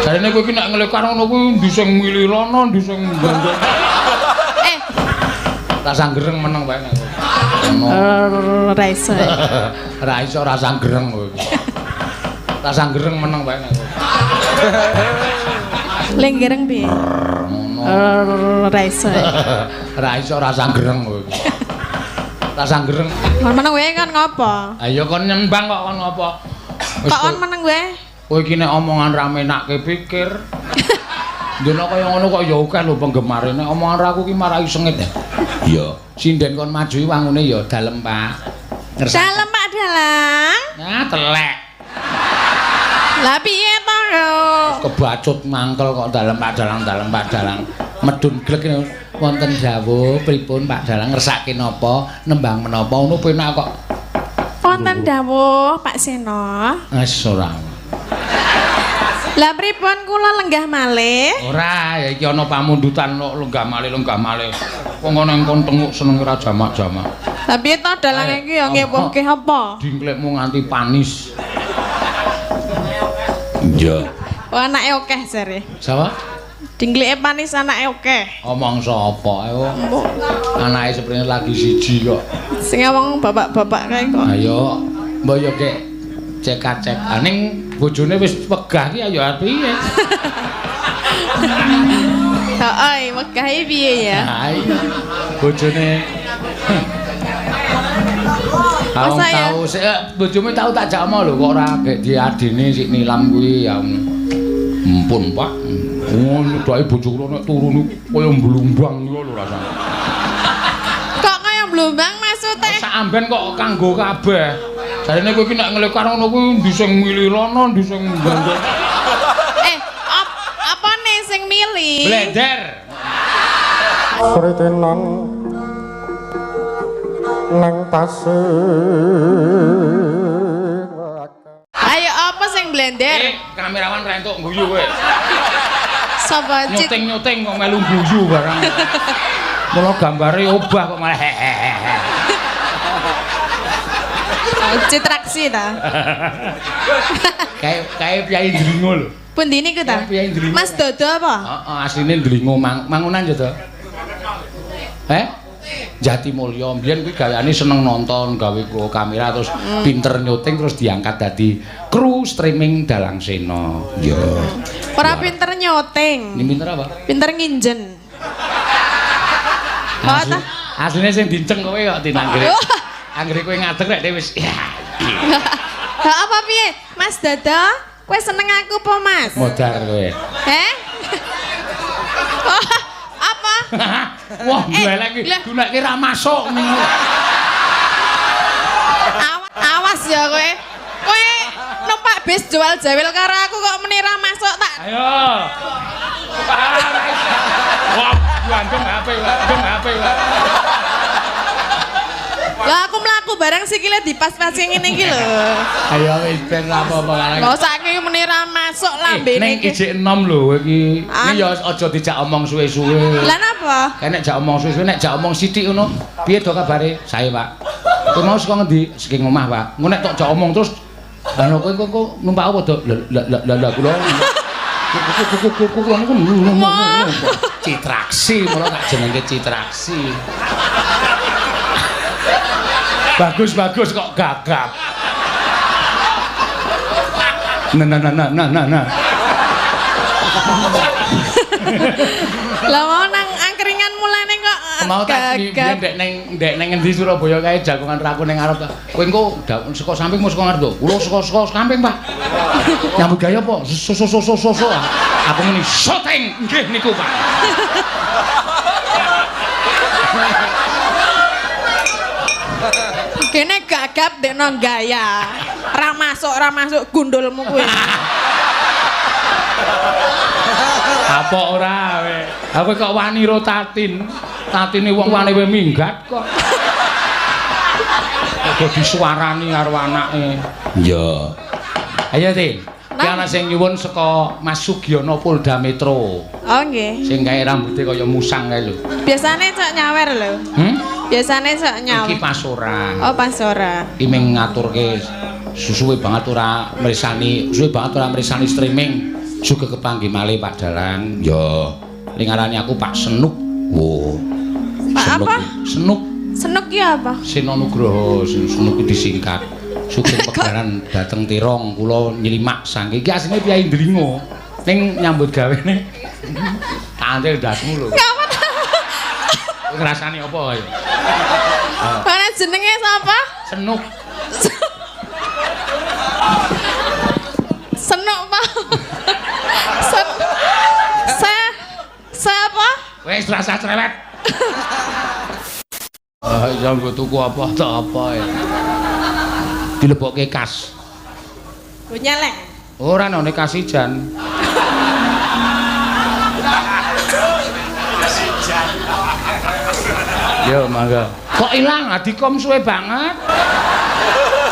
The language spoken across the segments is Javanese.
Jarene kowe iki nek nglekar ngono kuwi ndi sing mili rono, ndi sing ndondok. Eh, Rasah gereng meneng wae nek. Ora iso. Ora iso rasah gereng kowe iki. Rasah gereng meneng wae nek. Ling gereng piye? Ngono. Ora iso. Ora iso rasah gereng kowe iki. Rasah gereng. Kon meneng wae kon ngopo? Ayo kon nyembang kok kon ngopo? Kok kon meneng wae? Kowe iki nek omongan ra menakke pikir. Dene kaya ngono kok ya akeh lho penggemare. Nek omongan ra aku ki marai sengit. Iya. Sinden kon maju wangune ya dalem, Pak. Ngersake. Dalem Pak Dalang. Nah, telek. Lah piye to? Kebacut mangkel kok dalem Pak Dalang, dalem Pak Dalang. Medun glek wonten dawuh pripun Pak Dalang ngersake napa, nembang menapa ngono penak kok. Wonten dawuh Pak Seno. Wis ora. Lah pripun kula lenggah malih? Ora, ya iki ana pamundutan kok lenggah malih-lenggah malih. Wong ana engkon tenguk senenge ra jamak-jamak. Lah piye to dalang iki ya ngewuhke apa? Dingklekmu nganti panis. Iya. Oh anake akeh jare. Sapa? Dingkleke panis anake akeh. Omong sapa ayo. Anake seprene lagi siji kok. Sing ngomong bapak-bapak kae kok. Ayo, mbok yo kek cekak-cek. Ning bojone wis wegah ki ayo arep piye? Heeh, wegah iki piye ya? Ha iya. Bojone Masa ya? Tau sik bojomu tau tak jak omong lho kok ora gek diadine sik nilam kuwi ya. Ampun, Pak. Oh, nyedaki bojo kula nek turu niku kaya mblumbang niku lho rasane. Kok kaya mblumbang maksude? Sak amben kok kanggo kabeh. Jarene kowe iki nek nglekar ngono kuwi ndi sing mili rono, ndi sing ndondok. Eh, apane sing mili? Blender. Sritenan nang tasik. Ayo apa sing blender? Eh, kamerawan ra entuk guyu kowe. Sapa cit? Nyuting-nyuting kok melu guyu barang. Mula gambare obah kok malah hehehe. Citraksi ta. Kayak piyai Ndlingo lho. Pundi niku ta? Piyai Ndlingo. Mas Dodo apa? Heeh, asline Ndlingo Mangunan ya to. Eh? Jatimulya mbiyen kuwi gaweane seneng nonton, gawe kamera terus pinter nyuting terus diangkat dadi kru streaming Dalang Seno. Iya. Ora pinter nyuting. Ini pinter apa? Pinter nginjen. Oh ta? Asline sing dinceng kowe kok tinanggere. Anggere kowe ngadeg rek dhewe wis. Ha apa piye? Mas Dodo, kowe seneng aku apa, Mas? Modar kowe. Heh? Oh, apa? Wah, glelek iki. Dunekke ra masuk ning. Awas ya kowe. Kowe numpak bis jual jawil karo aku kok meni ra masuk tak. Ayo. Wah, gandeng HP, gandeng HP. Lah aku mlaku bareng sikile dipas-pas ngene iki lho. Ayo wis ben ra apa-apa karang. Lho saiki meni ra masuk lambene iki. Ning ijik enom lho iki. Ini ya aja dijak omong suwe-suwe. Lah napa? Kae nek jak omong suwe-suwe nek jak omong sithik ngono, piye do kabare? Sae, Pak. Kowe mau saka ngendi? Saking omah, Pak. Engko nek tok jak omong terus lha kowe kok numpak apa do? Lah lah lah kula. Kula niku Citraksi, mula tak jenenge Citraksi. Bagus-bagus kok gagap. Nah nah nah nah nah nah. Lah mau nang angkringan mulane kok mau tak biyen ndek neng ngendi Surabaya kae jagongan raku ning ngarep. Kowe engko saka samping mau saka ngarep to? Kula saka samping, Pak. Nyambut gawe apa? So so so so so. Aku muni syuting nggih niku, Pak. Kene gagap dekno gaya. Ra masuk gundulmu kuwi. Apa ora kowe? Aku kok wani ro Tatin. Tatine wong wani we minggat kok. Kok disuarani karo anake. Iya. Ayo, Tin. Ki ana sing nyuwun saka Mas Sugiono Polda Metro. Oh nggih. Sing kae rambuté kaya musang kae lho. Biasane cok nyawer lho. Hmm? Biasane cok nyawer. Iki pas ora. Oh, pas ora. Iki mung ngaturke suwe banget ora mresani, suwe banget ora mresani streaming. Sugeng kepanggih malih Pak Dalang. Ya, ning ngarani aku Pak Senuk. Wo. Pak Senuk. apa? Senuk. Senuk ki apa? Seno Nugroho, Senuk disingkat. Sugeng pegaran dateng Tirong kula nylimak saking iki asline piyai Ndlingo. Ning nyambut gawene tantil ndasmu lho. Ngapa ta? Ngrasani apa ayo? Mana jenenge sapa? Senuk. Senuk, Pak. Sen Se Se apa? Wis rasa cerewet. Ah, ya nggo tuku apa ta apa ya. Dilebokke kas. Nggo nyeleng. Ora none kasijan. Yo mangga. Kok ilang adikom suwe banget?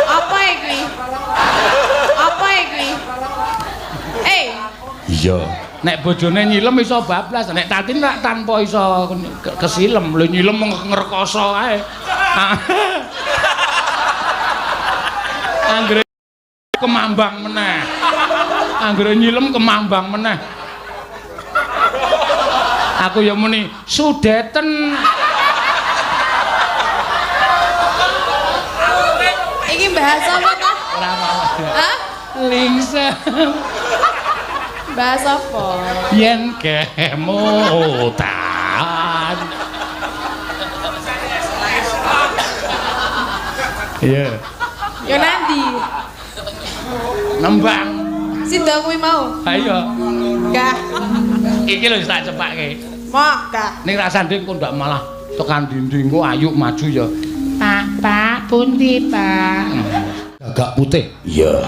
Apa iki? Apa iki? Eh. Iya. Nek bojone nyilem iso bablas, nek Tatin rak tanpa iso kesilem, lho nyilem ngrekoso kae. Anggere kemambang meneh. Anggere nyilem kemambang meneh. Aku ya muni sudeten. Iki bahas apa ta? Ora apa-apa. Hah? Lingsem. Bahas apa? Yen kemutan. Iya. Yo nanti. Nembang. Sida kuwi mau. Ayo. Gah. Iki lho tak cepake. Mok gah. Ning rasane kok ndak malah tekan dinding kok ayu maju ya. Pak, Pak, pundi, Pak? Gagak putih. Iya.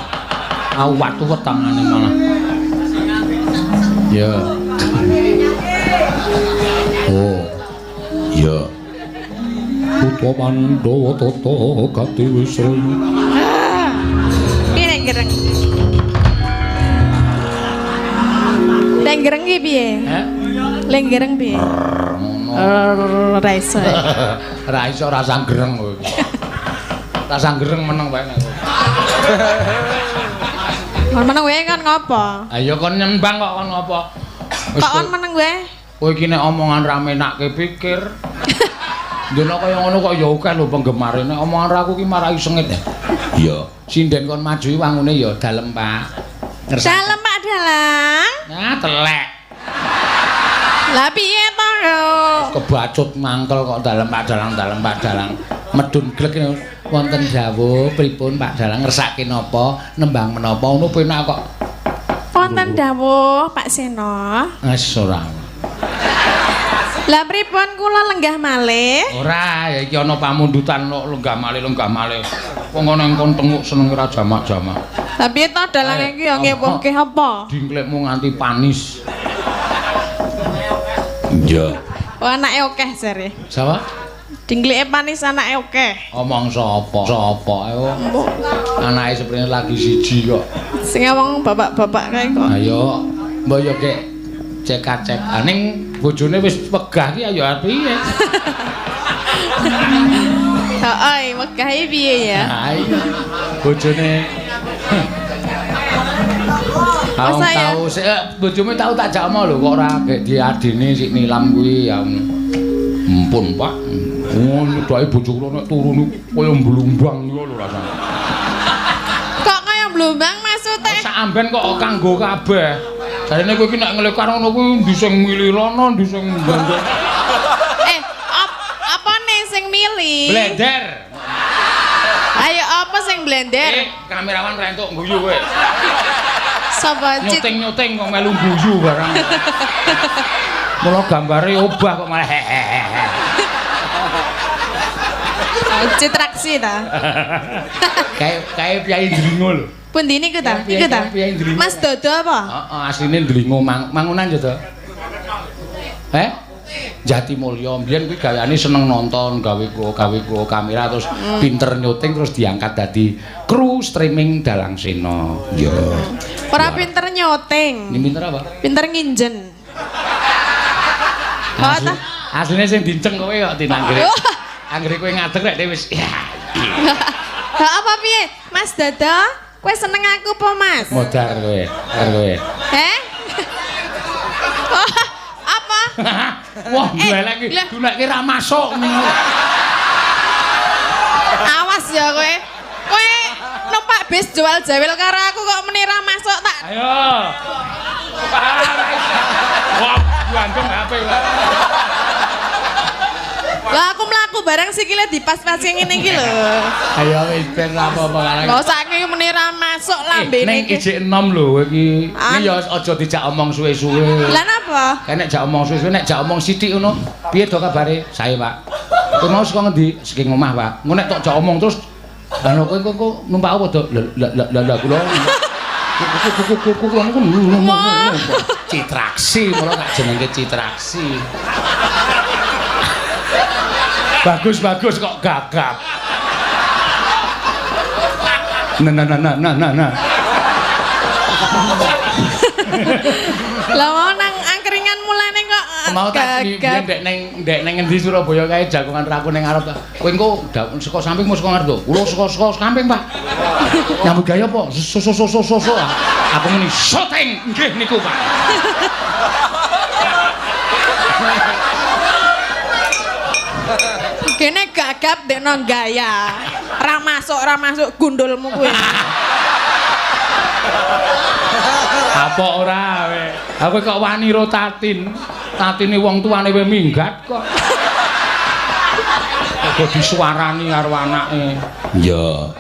Aku watu tangane malah. Ya. Oh. Iya. Putra Pandhawa tata gati wisraya. Piye nek gereng? Nek gereng ki piye? Heh? Lek gereng piye? Ngono. Ora iso. Ora iso rasa gereng kowe. Rasa gereng meneng wae nek kowe. Kon meneng wae kon ngopo? Ayo kon nyembang kok kon ngopo? Kok kon meneng wae? Kowe iki nek omongan ra menakke pikir. Ndelok kaya ngono kok ya akeh lho penggemare. Nek omongan ra aku ki marai sengit. Iya. Sinden kon maju wangune ya dalem, Pak. Ngersake. Dalem Pak Dalang. Nah, telek. Lah piye to? Kebacut mangkel kok dalem Pak Dalang, dalem Pak Dalang. Medun glek wonten dawuh pripun Pak Dalang ngersake napa, nembang menapa ngono penak kok. Wonten dawuh Pak Seno. Wis ora. Lah pripun kula lenggah malih? Ora, ya iki ana pamundutan kok lenggah malih-lenggah malih. Wong ana engkon tenguk senenge ra jamak-jamak. Lah piye to dalang iki ya ngewuhke apa? Dingklekmu nganti panis. Iya. Oh anake akeh jare. Sapa? Dingkleke panis anake akeh. Omong sapa? Sapa ayo. Anake seprene lagi siji kok. Sing ngomong bapak-bapak kae kok. Ayo, mbok yo kek cek-cek. Ning bojone wis wegah ki ayo arep piye? Heeh, wegah iki piye ya? Ha iya. Bojone Masa ya? Tau sik bojomu tau tak jak omong lho kok ora gek diadine sik nilam kuwi ya. Ampun, Pak. Oh, nyedaki bojo kula nek turu niku kaya mblumbang niku lho rasane. Kok kaya mblumbang maksude? Sak amben kok kanggo kabeh. Jarene kowe iki nek nglekar ngono kuwi ndi sing mili rono, ndi sing ndandek. Eh, apane sing mili? Blender. Ayo apa sing blender? Eh, kamerawan ra entuk guyu kowe. Sapa cit? Nyuting-nyuting kok melu guyu barang. Mula gambare obah kok malah hehehe. Citraksi ta. Kayak piyai Ndlingo lho. Pundi niku ta? Iku ta? Mas Dodo apa? Heeh, asline Ndlingo Mangunan ya to. Eh? Jatimulya mbiyen kuwi gaweane seneng nonton, gawe kamera terus pinter nyuting terus diangkat dadi kru streaming Dalang Seno. Iya. Ora pinter nyuting. Ini pinter apa? Pinter nginjen. Asline sing dinceng kowe kok tinanggere. Anggere kowe ngadeg rek wis. Ha apa piye? Mas Dodo, kowe seneng aku apa, Mas? Modar kowe, karo kowe. Heh? Wah, duelek iki, dueleke ra masuk. Awas ya kowe. Kowe numpak bis jual jawil karo aku kok meni ra masuk tak. Ayo. Wah, gandeng HP. Lah aku mlaku bareng sikile dipas-pas ngene iki lho. Ayo wis ben ra apa-apa karo. Lho saiki meni ra masuk lambene iki. Ning ijik enom lho iki. Ini ya aja dijak omong suwe-suwe. Lah napa? Kae nek jak omong suwe-suwe nek jak omong sithik ngono, piye do kabare? Sae, Pak. Kowe mau saka ngendi? Saking omah, Pak. Engko nek tok jak omong terus lha kowe kok numpak apa to? Lah lah lah kula. Kula niku Citraksi, mula tak jenenge Citraksi. Bagus-bagus kok gagap. Nah nah nah nah nah nah. Lah mau nang angkringan mulane kok mau tak biyen ndek neng ngendi Surabaya kae jagongan raku ning ngarep. Kowe engko saka samping mau saka ngarep to? Kula saka samping, Pak. Nyambut gawe apa? So so so so so. Aku muni syuting. Nggih niku, Pak. Kene gagap dekno gaya. Ra masuk gundulmu kuwi. Apa ora kowe? Aku kok wani ro Tatin. Tatine wong tuane we minggat kok. Kok disuarani karo anake. Iya.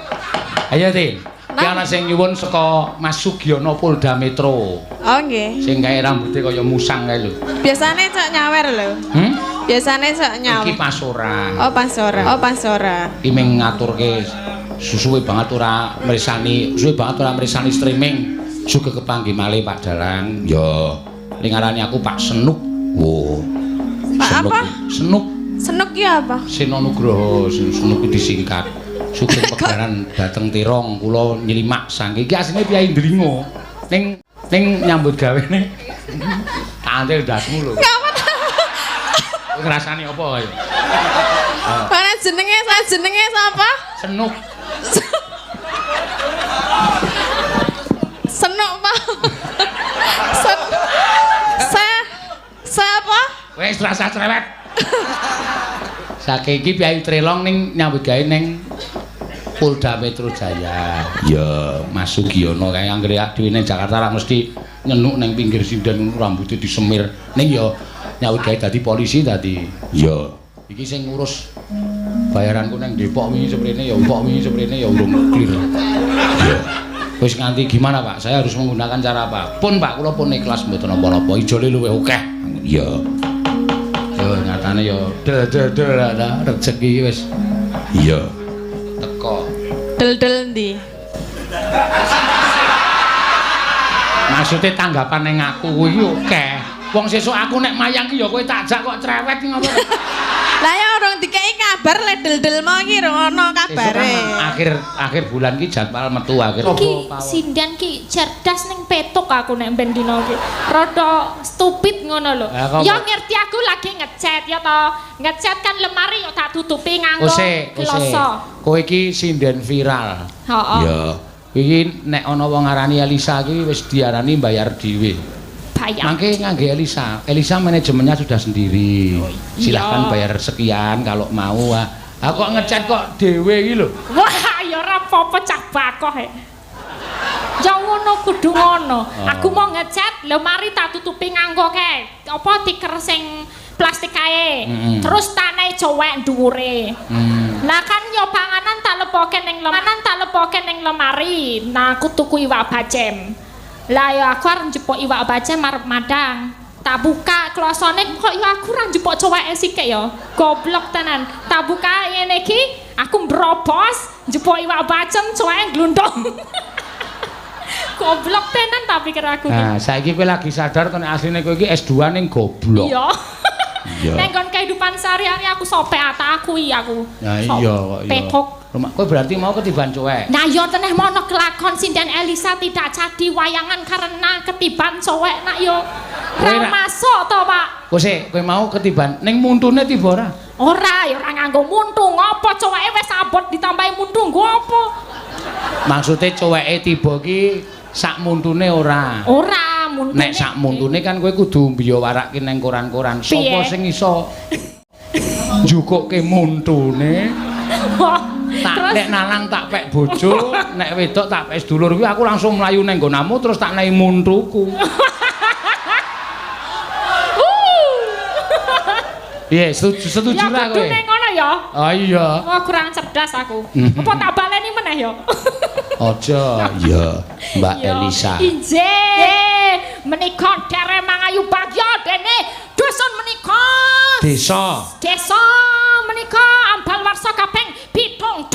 Ayo, Tin. Ki ana sing nyuwun saka Mas Sugiono Polda Metro. Oh nggih. Sing kae rambuté kaya musang kae lho. Biasane cok nyawer lho. Hmm? Biasane sok nyawer. Iki pas ora. Oh, pas ora. Oh, pas ora. Iki mung ngaturke suwe banget ora mresani, suwe banget ora mresani streaming. Sugih kepanggih malih Pak Dalang. Ya, ning ngarani aku Pak Senuk. Wo. Pak Senuk. Apa? Senuk. Senuk ki apa? Seno Nugroho, Senuk disingkat. Sugih pegaran dateng Tirong kula nylimak saking iki asline piyai Ndringo. Ning ning nyambut gawene tantil ndasmu lho. Ngrasani apa ayo? Ana jenenge, saya jenenge sapa? Senuk. Senuk, Pak. Saya apa? Wis rasa cerewet. Saking iki piyai Trelong ning nyambut gawe ning Polda Metro Jaya. Ya, Mas Sugiono kae anggere dhewe ning Jakarta ra mesti nyenuk ning pinggir sinden rambute disemir. Ning ya nyambut gawe dadi polisi dadi. Ya, iki sing ngurus bayaranku nang Depok wingi seprene ya Depok wingi seprene ya urung clear. Ya. Wis nganti gimana, Pak? Saya harus menggunakan cara apa? Pun, Pak, kula pun ikhlas mboten napa-napa. Ijole luwih akeh. Ya. Ya nyatane ya del-del lah rezeki wis. Iya. Teko. Del-del endi? Maksude tanggapan ning aku kuwi akeh. Wong sesuk aku nek mayang ki ya kowe tak jak kok cerewet ki ngopo. Lah ya urung dikeki kabar le del-del mau iki rung ono kabare. Akhir bulan ki jadwal metu akhir. Ki sinden ki cerdas ning petuk aku nek ben dina ki. Rada stupid ngono lho. Ya ngerti aku lagi ngechat ya to. Ngechat kan lemari yo tak tutupi nganggo kloso. Kowe iki sinden viral. Heeh. Ya. Iki nek ana wong ngarani Elisa ki wis diarani bayar dhewe. Mangke ngangge Elisa. Elisa manajemennya sudah sendiri. Oh, silahkan bayar sekian kalau mau. Aku kok ngechat kok dhewe iki lho. Wah, ya ora apa-apa cah bakoh e. Ya ngono kudu ngono. Aku mau ngechat, lemari tak tutupi nganggo kae. Apa tiker sing plastik kae. Terus tanai cowek dhuwure. Lah kan yo panganan tak lepoke ning lemari, tak lepoke ning lemari. Nah, aku tuku iwak bacem. Lah ya aku arep njupuk iwak bacem arep madang. Tak buka klosone kok ya aku ora njupuk coweke sithik ya. Goblok tenan. Tak buka ngene iki, aku mbrobos njupuk iwak bacem coweke glundung. Goblok tenan tak pikir aku. Nah, saiki kowe lagi sadar to nek asline kowe iki S2 ning goblok. Iya. Iya. Ning nggon kehidupan sehari-hari aku sopek ata aku iki aku. Nah iya kok iya. Petok. Rumah kowe berarti mau ketiban cowek. Nah iya teneh mono kelakon sinden Elisa tidak jadi wayangan karena ketiban cowek nak yo. Ra masuk to, Pak. Kowe sik, kowe mau ketiban ning muntune tiba ora? Ora, ya ora nganggo muntu. Ngopo coweke wis abot ditambahi muntu nggo apa? Maksude coweke tiba ki sak muntune ora. Ora, muntune. Nek sak muntune kan kowe kudu mbiyawarake nang koran-koran. Sapa sing iso njukukke muntune? Tak nek nalang tak pek bojo, nek wedok tak pek sedulur kuwi aku langsung mlayu nang nggonamu terus tak nehi muntuku. Piye, setuju lah kowe. Ya kudune ngono ya. Ah iya. Wah, kurang cerdas aku. Apa tak baleni meneh ya? Aja. Iya, Mbak Elisa. Injih, menika derek mangayu bagya dene dusun menika. Desa. Desa menika ambal warsa kaping 73.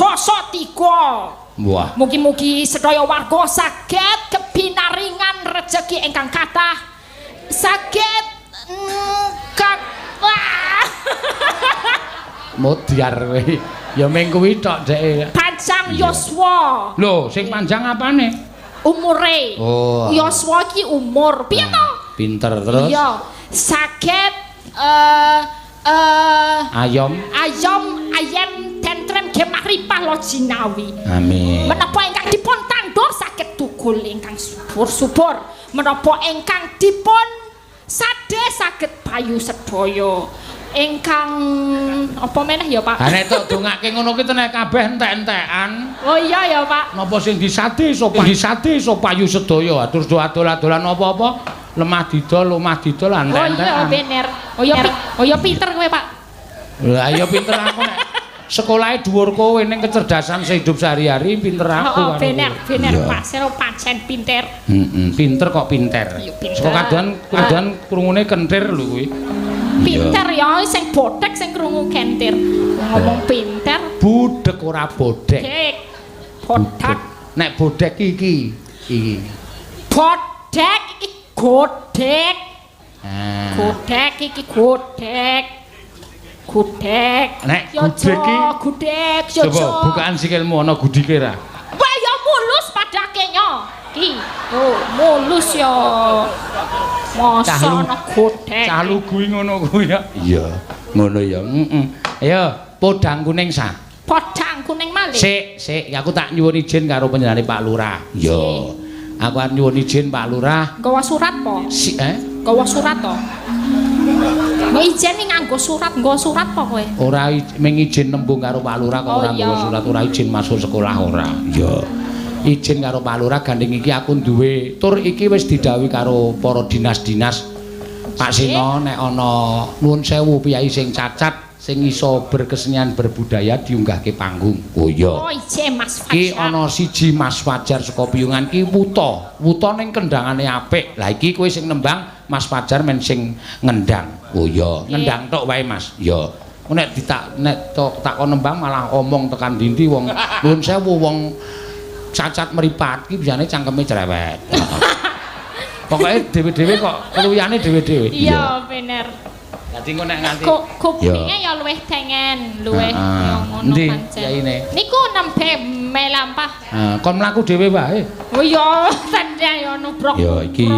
Wah. Mugi-mugi sedaya warga saged kepinaringan rejeki ingkang kathah. Saged Modiar kowe. Ya mung kuwi tok dheke. Panjang yuswa. Lho, sing panjang apane? Umure. Oh. Yuswa iki umur. Piye to? Pinter terus. Iya, saged ayom. Ayom ayem tentrem gemah ripah lo jinawi. Amin. Menapa ingkang dipun tandur saged tukul ingkang subur-subur. Menapa ingkang dipun sade saged payu sedaya. Ingkang apa meneh ya, Pak? Ha nek tok dongake ngono ki tenek kabeh entek-entekan. Oh iya ya, Pak. Napa sing disade iso disade iso payu sedaya. Terus do adol-adolan apa-apa, lemah didol, omah didol entek-entekan. Oh iya bener. Oh iya, oh iya pinter kowe, Pak. Lah iya pinter aku nek sekolahe dhuwur kowe ning kecerdasan sehidup sehari-hari pinter aku. Oh, bener, bener Pak. Sero pancen pinter. Heeh, pinter kok pinter. Saka kadoan krungune kentir lho kuwi. Pinter ya sing bodhek sing krungu kentir. Ngomong pinter. Budhek ora bodhek. Bodhek. Nek bodhek iki iki. Bodhek iki godhek. Godhek iki godhek. Gudhek. Nek gudhek iki gudhek yo. Coba bukaan sikilmu ana gudhike ra? Wah ya mulus padake nyo. Ki. Oh, mulus yo. Masa ana godhek. Cah lugu ngono kuwi ya. Iya, ngono ya. Heeh. Ayo, podang kuning sa. Podang kuning malih. Sik, sik, aku tak nyuwun izin karo panjenengane Pak Lurah. Iya. Aku arep nyuwun izin Pak Lurah. Nggawa surat po? Si, Nggawa surat to? Mbok izin nganggo surat, nggawa surat po kowe? Ora mung izin nembung karo Pak Lurah kok ora nggawa surat, ora izin masuk sekolah ora. Iya. Izin karo Pak Lurah gandeng iki aku duwe tur iki wis didhawuhi karo para dinas-dinas. Pak Seno nek ana nuwun sewu piyai sing cacat sing iso berkesenian berbudaya diunggahke panggung. Oh iya. Oh ije Mas Fajar. Ki ana siji Mas Fajar saka Piyungan ki wuta. Wuta ning kendangane apik. Lah iki kowe sing nembang, Mas Fajar men sing ngendang. Oh iya, ngendang tok wae Mas. Iya. Nek ditak nek tok takon nembang malah omong tekan dindi wong nuwun sewu wong cacat meripat ki biasane cangkeme cerewet. Pokoke dhewe-dhewe kok keluyane dhewe-dhewe. Iya, bener. Dadi engko nek nganti kupinge ya luwih tengen, luwih ngono pancen. Yaine? Niku nembe melampah. Heeh, kon mlaku dhewe wae. Oh iya, tenan ya nubruk. Ya iki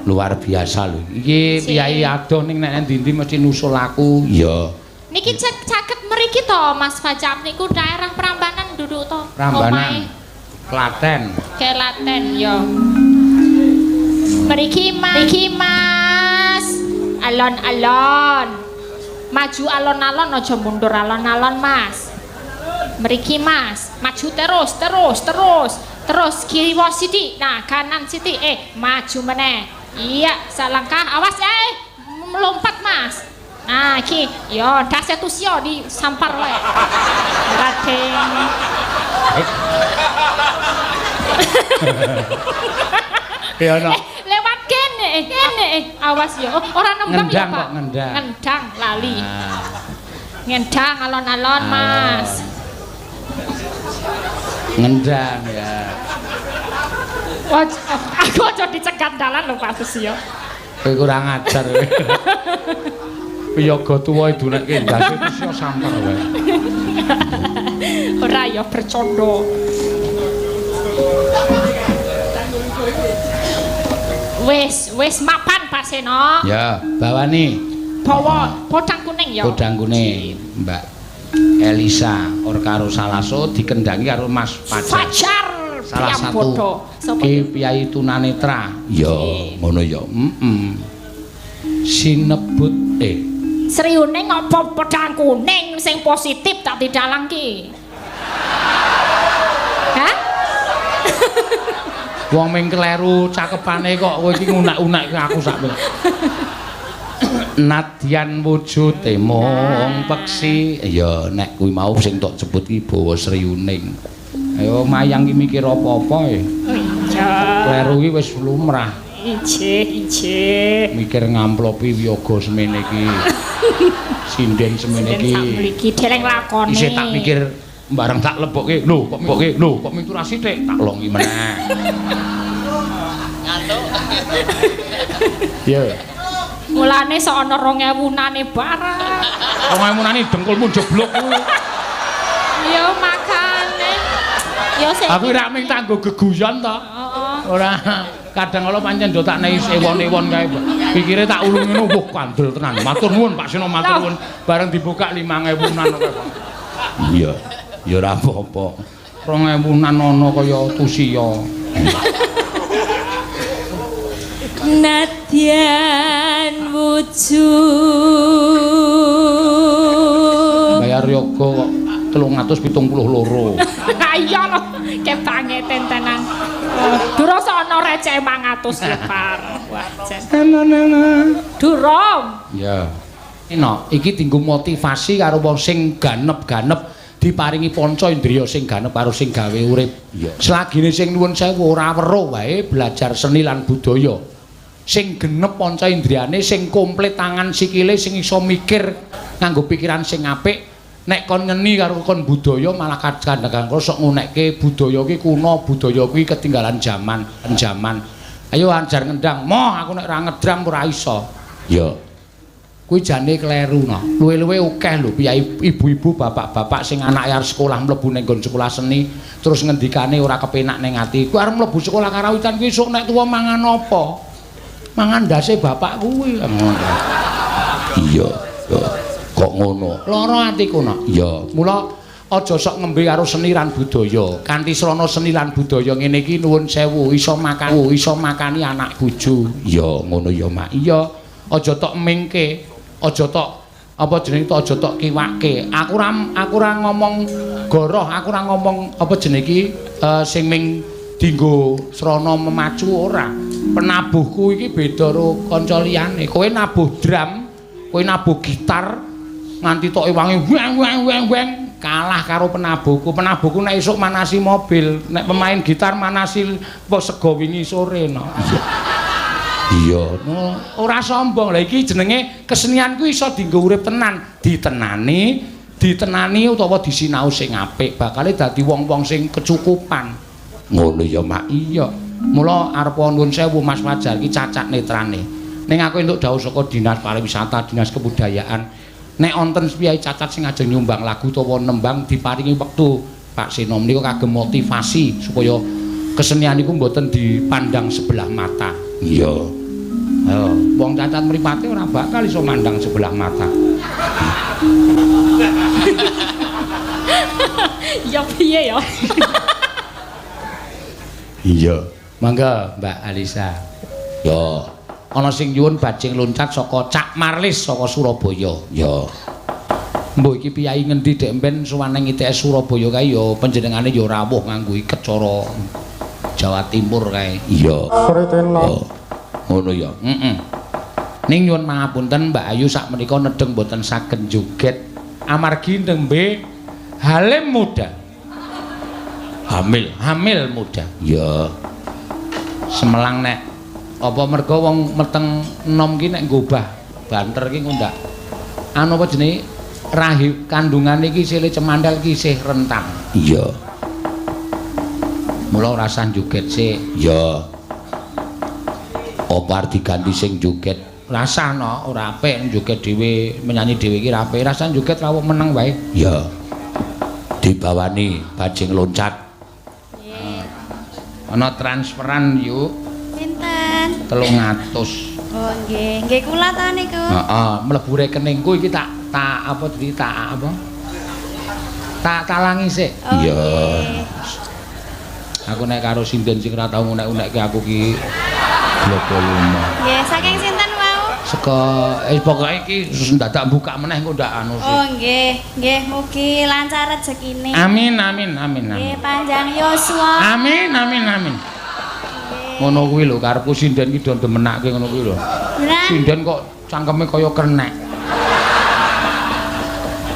luar biasa lho. Iki piyai adoh ning nek ndi-ndi mesti nusul aku. Iya. Niki caket mriki to Mas Fajar niku daerah Prambanan duduk to. Prambanan. Klaten. Klaten ya. Mriki Mas. Mriki Mas. Alon-alon. Maju alon-alon aja mundur alon-alon Mas. Mriki Mas, maju terus terus terus. Terus kiri wae sithik. Nah, kanan sithik. Maju meneh. Iya, salangkah. Awas melompat Mas. Nah, iki yo dase tusyo disampar wae. Raden. Ya ono. Lewat kene, kene. Awas yo. Oh, ora nembang ya, Pak. Ngendang kok, ngendang. Ngendang lali. Ngendang alon-alon, Mas. Ngendang ya. Wah, aku aja dicegat dalan lho Pak Susio. Kowe kurang ajar kowe. Piyaga tuwa idunekke ndase Susio sampar wae. Ora ya bercanda. Wis, wis mapan Pak Seno. Ya, bawani. Bawa podang kuning ya. Podang kuning, Mbak Elisa or karo Salaso dikendangi karo Mas Fajar. Fajar Salah satu ki piyai tunanetra. Ya, ngono ya. Heeh. Sinebut Sriuning apa pedang kuning sing positif tak didalang ki? Hah? Wong ming kleru cakepane kok kowe iki ngunak-unak aku sak. Nadyan wujude mung peksi. Ya nek kuwi mau sing tok sebut ki bawa Sriuning. Ayo mayang ki mikir apa-apa e. Iya. Kleru ki wis lumrah. Ijih, ijih. Mikir ngamplopi wiyaga semene iki. Sinden semene iki. Iki deleng lakone. Isih tak pikir bareng tak lebokke. Lho kok mboke, lho kok miturah sithik tak longi meneh. Ngantuk. Ya. Mulane sok ana 2000-nane barang. 2000-nane dengkulmu jeblok kuwi. Ya makane. Ya sing aku ora mung tanggo geguyon to. Heeh. Ora kadang kala pancen do tak nehi ewon-ewon kae. Pikire tak ulung ngono wah kandel tenan. Matur nuwun Pak Seno, matur nuwun. Bareng dibuka 5000-an kok. Iya. Ya ora apa-apa. 2000-an ana kaya tusiya. Nadyan wujud bayar yoga kok 372. Ha iya lho, kebangeten tenan. Durung ana receh 500 lepar. Wah, jan. Durung. Ya. Eno, iki dienggo motivasi karo wong sing ganep-ganep diparingi panca indriya sing ganep karo sing gawe urip. Iya. Selagine sing nuwun sewu ora weruh wae belajar seni lan budaya. Sing genep panca indriyane, sing komplit tangan sikile, sing iso mikir nganggo pikiran sing apik. Nek kon nyeni karo kon budaya malah kadang-kadang sok ngunekke budaya ki kuno, budaya kuwi ketinggalan zaman, zaman. Ayo ajar ngendang, moh aku nek ora ngedram ora iso. Ya. Kuwi jane kleru no. Luwe-luwe akeh lho piyai ibu-ibu, bapak-bapak sing anake arep sekolah mlebu ning nggon sekolah seni terus ngendikane ora kepenak ning ati. Kuwi arep mlebu sekolah karawitan kuwi esuk nek tuwa mangan apa? Mangan ndase bapak kuwi. Iya, kok ngono. Lara atiku no. Iya, mula aja sok ngembe karo seni lan budaya. Kanthi srana seni lan budaya ngene iki nuwun sewu iso makan, iso makani anak bojo. Iya, ngono ya, Mak. Iya, aja tok mingke, aja tok apa jenenge tok aja tok kiwake. Aku ora ngomong goroh, aku ora ngomong apa jenenge iki sing ming dinggo srana memacu ora. Penabuhku iki beda karo kanca liyane. Kowe nabuh drum, kowe nabuh gitar nganti tok ewangi weng weng weng weng kalah karo penabuhku. Penabuhku nek esuk manasi mobil, nek pemain gitar manasi sego wingi sore no. Iya, no, ora sombong. Lah iki jenenge kesenian kuwi iso dienggo urip tenan, ditenani, ditenani utawa disinau sing apik, bakale dadi wong-wong sing kecukupan. Ngono ya, Mak. Iya. Mula arep nuwun sewu Mas Fajar iki cacat netrane. Ning aku entuk dawuh saka Dinas Pariwisata, Dinas Kebudayaan. Nek wonten piyai cacat sing ajeng nyumbang lagu utawa nembang diparingi wektu Pak Seno menika kagem motivasi supaya kesenian iku mboten dipandang sebelah mata. Iya. Ayo, wong cacat mripate ora bakal iso mandang sebelah mata. Ya piye ya? Iya. Mangga Mbak Alisa. Ya. Ana sing nyuwun bajing loncat saka Cak Marlis saka Surabaya. Ya. Mbok iki piyai ngendi dek mben sowan ning ITS Surabaya kae ya panjenengane ya rawuh nganggo iket cara Jawa Timur kae. Iya. Oh, ngono ya. Heeh. Ning nyuwun pangapunten Mbak Ayu sakmenika nedheng mboten saged joget amargi nembe halim muda. Hamil, hamil muda. Iya. Semelang nek apa mergo wong meteng enom ki nek nggobah banter ki ngundak anu apa jenenge rahim kandungane iki sile cemandel ki isih rentan. Iya. Mula ora usah joget sik. Iya. Apa arep diganti sing joget? Rasah no, ora apik joget dhewe, menyanyi dhewe iki ora apik. Rasah joget rawuh meneng wae. Iya. Dibawani bajing loncat. Nggih. Ana transferan yuk. Pinten? 300. Oh nggih, nggih kula ta niku. Heeh, mlebu rekeningku iki tak apa jadi tak apa? Tak talangi sik. Iya. Aku nek karo sinden sing ora tau ngunek-unekke aku ki bloko lumo. Nggih, saking sinten wau? Saka pokoke iki ndadak buka meneh engko ndak anu sih. Oh nggih, nggih mugi lancar rezekine. Amin amin amin amin. Nggih, panjang yuswa. Amin amin amin. Ngono kuwi lho karepku sinden ki do ndemenake ngono kuwi lho. Sinden kok cangkeme kaya kernek.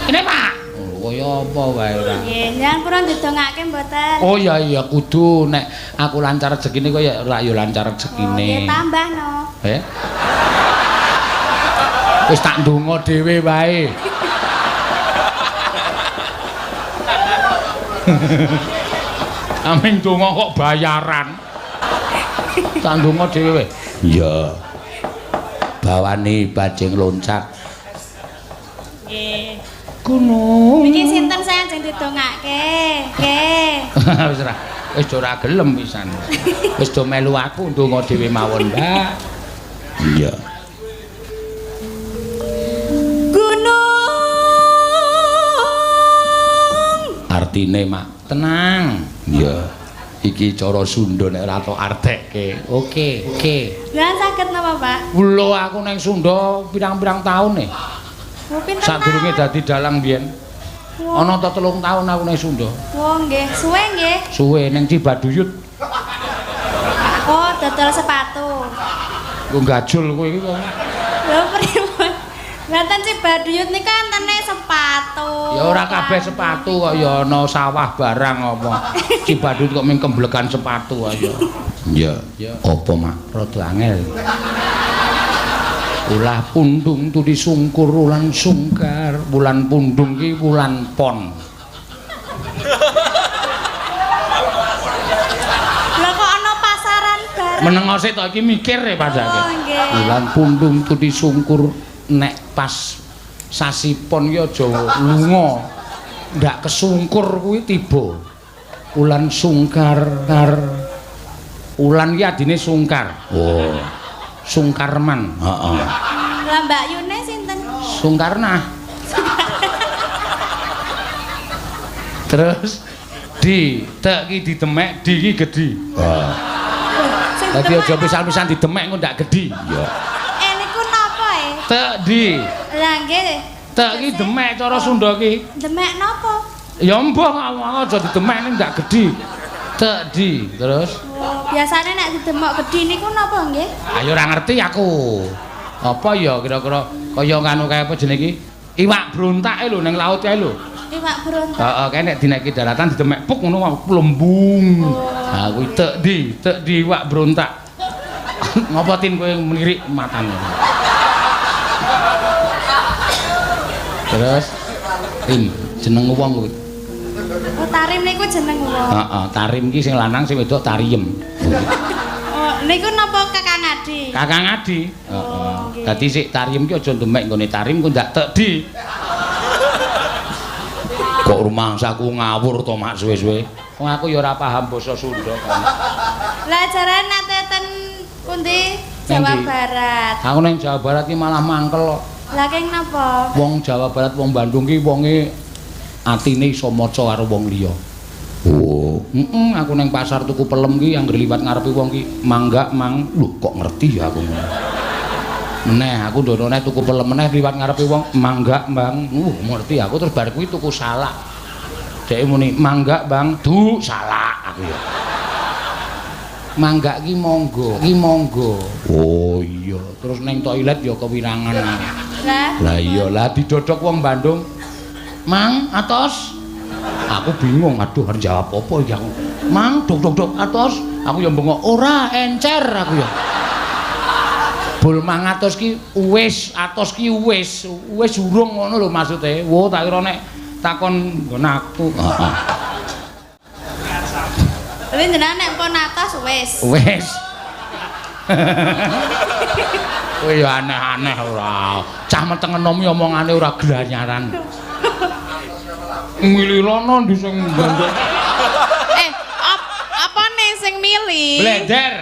Ini Pak. Oh, kaya apa wae ora. Nggih, jenengan purun didongake mboten? Oh iya iya kudu nek aku lancar rezekine kaya ora ya lancar rezekine. Oh, nggih tambah no. Eh? Wis tak ndonga dhewe wae. Aming ndonga kok bayaran. Tak ndonga dhewe wae. Iya. Bawane bajing loncat. Nggih. Gunung. Niki sinten sing ajeng didongake? Nggih. Wis ora, wis do ora gelem pisan. Wis do melu aku ndonga dhewe mawon, Mbak. Iya. Gunung. Artine mak tenang. Iya. Iki cara Sunda nek ora tok artekke. Oke, oke. Lah saged napa, Pak? Lho aku nang Sunda pirang-pirang taun e. Oh, pinten sadurunge dadi dalang biyen. Ana ta 3 taun aku nang Sunda. Oh, nggih, suwe nggih. Suwe ning Cibaduyut. Oh, dodol sepatu. Nggo gajul kowe iki kok. Lho pripun? Mboten Cibaduyut niku entene sepatu. Ya ora kabeh sepatu kok ya ana sawah barang apa. Cibaduyut kok mung kemblekan sepatu ayo. Iya. Apa mak? Rada angel. Ulah pundung tuli sungkur ulan sungkar. Wulan pundung ki wulan pon. Lha kok ana pasaran barang. Meneng sik to iki mikir e padake. Oh, nggih. Wulan pundung tuli sungkur nek pas sasi pon ki aja lunga. Ndak kesungkur kuwi tiba. Wulan sungkar kar. Wulan ki adine sungkar. Oh. Sungkarman. Heeh. Lah Mbak Yune sinten? Sungkarnah. Terus di tek ki didemek, di ki gedhi. Heeh. Dadi aja pisan-pisan didemek engko ndak gedhi. Iya. Niku napa e? Tek di. Lah nggih. Tek ki demek cara Sunda ki. Demek napa? Ya mbah aja didemek ning ndak gedhi. Tek di. Terus oh, biasane nek didemok gedhi niku napa nggih? Ayo ora ngerti aku. Apa ya kira-kira kaya nganu kaya apa jenenge iki? Iwak brontake lho ning laut kae lho. Iwak brontak. Heeh, kae nek dinaiki daratan didemek puk ngono lembung. Oh. Ha kuwi tek di iwak brontak. Ngopo tin kowe melirik matane? Terus Rim jeneng wong kuwi. Oh, Tarim niku jeneng wong. Heeh, Tarim ki sing lanang sing wedok Tariem. Oh, niku napa Kakang Adi? Kakang Adi. Heeh. Dadi sik Tariem ki aja ndemek nggone Tarim ku ndak tek di. Kok rumangsaku ngawur to mak suwe-suwe. Wong aku ya ora paham basa Sunda kan. Lah jarane nate ten pundi? Jawa Barat. Aku nang Jawa Barat ki malah mangkel kok. Lah keng napa? Wong Jawa Barat wong Bandung ki wonge atine iso maca karo wong liya. Oh, heeh, aku nang pasar tuku pelem ki anggere liwat ngarepe wong ki mangga mang. Lho kok ngerti ya aku ngono. Meneh aku ndono neh tuku pelem meneh liwat ngarepe wong mangga Bang. Ngerti aku terus bar kuwi tuku salak. Dhek muni mangga Bang, du salak aku ya. Mangga ki monggo, ki monggo. Oh iya, terus neng toilet ya kewirangan. Lah iya, lah didodok wong Bandung. Mang atos. Aku bingung, aduh harus jawab apa iki aku. Mang dok dok dok atos. Aku ya bengok ora encer aku ya. Bul mang atos ki wis, atos ki wis, wis urung ngono lho maksude. Wo tak kira nek takon nggon aku. Heeh. Tapi jenengan nek pun atos wis. Wis. Kowe ya aneh-aneh ora. Cah meteng enom omongane ora glanyaran. Milih rono ndi sing gandeng. Apane sing milih? Blender.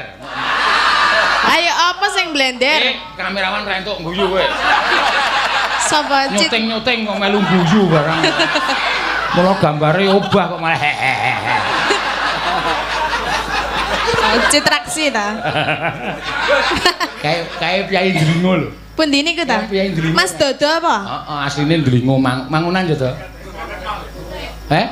Ayo apa sing blender? Kamerawan ra entuk guyu kowe. Sapa cit? Nyuting-nyuting kok melu guyu barang. Mula gambare obah kok malah hehehe. Citraksi ta. Kae piyayi Ndlingo lho. Pundi niku ta? Mas Dodo apa? Heeh, asline Ndlingo Mangunan ya to. Eh?